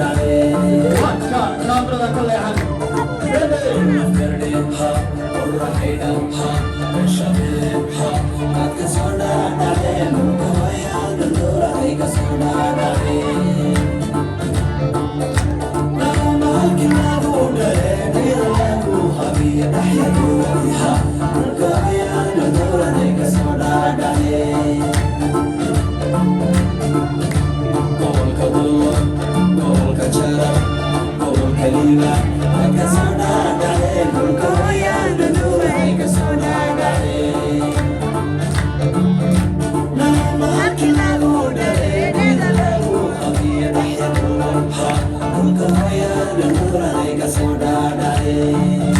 Dhacdhacee. Wadka kaamirada ka leexan. Gobolka Dulo, gobolka Jarar, gobolka Liiba, waad ka soo dhaadhaceen. Dhulka hooyaan dhudhuuray ka soo dhaadhaceen. Halkii lagu dhalay, dhida lagu habiyo dhaxya. Dhulka hooyaan dhudhuuray ka soo dhaadhaceen.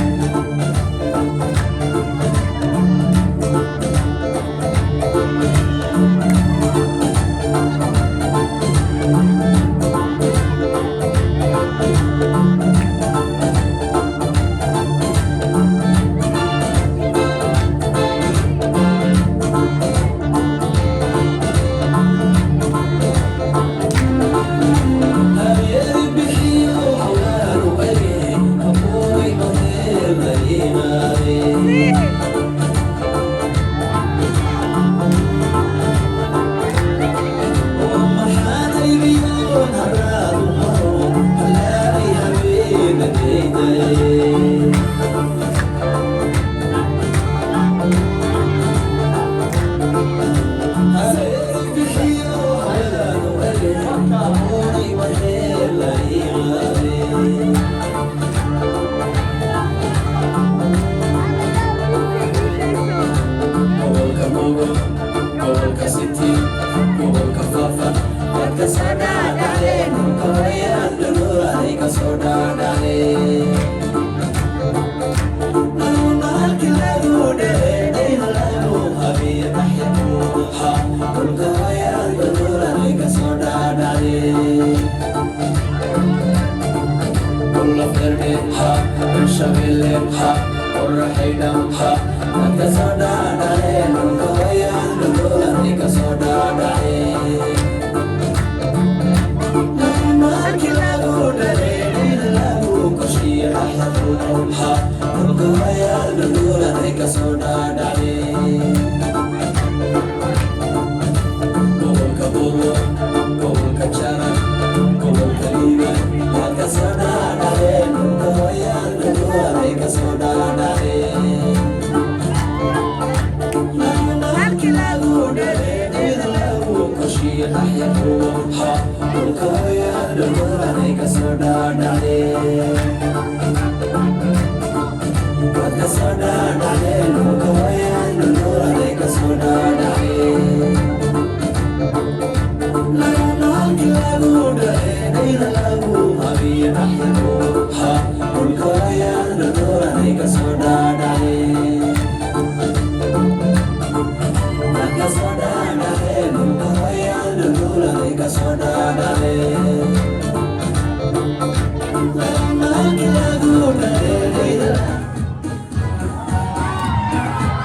Habeeri bixiyo hawaaru ege, abuuray madeer la yimaadeen. Maxaan haybiyoon haraadu maro, halaabay habeenadaydaye. Habeeri bixiyo hawaaru ege, abuuray madeer la yimaadeen. Gobolka Mogo, gobolka City, gobolka Fafa, waad ka soo dhaadhaceen. Dhulka hooyaan dhuluuray ka soo dhaadhaceen. Halkii lagu dhalay, dhayda lagu habiyo dhaxya. Dhulka hooyaan dhuluuray ka soo dhaadhaceen. Kulla firdhe ha, Hirshabelle ha, qorraxaydham ha, waad ka soo dhaadhaceen. Dhulka hooyaan dhuluuray ka soo dhaadhaceen. Halkii lagu dhalay, dhayda lagu koshiyo dhaxya. Dhulka hooyaan dhuluuray ka soo dhaadhaceen. Gobolka Buuro, gobolka Jarar, gobolka Liiba, waad ka soo dhaadhaceen. Dhulka hooyaan dhuluuray ka soo dhaadhaceen. Halkii lagu dhalay, dhida lagu koshiyo dhaxya. Dhulka hooyaan dhuluuray ka soo dhaadhaceen. Waad ka soo dhaadhaceen. Dhulka hooyaan dhuluuray ka soo dhaadhaceen. Halkii lagu dhalay, dhida lagu habiyo dhaxya. Dhulka hooyaan dhuluuray ka soo dhaadhaceen. Waad ka soo dhaadhaceen. Dhulka hooyaan dhuluuray ka soo dhaadhaceen. Halkii lagu dhalay,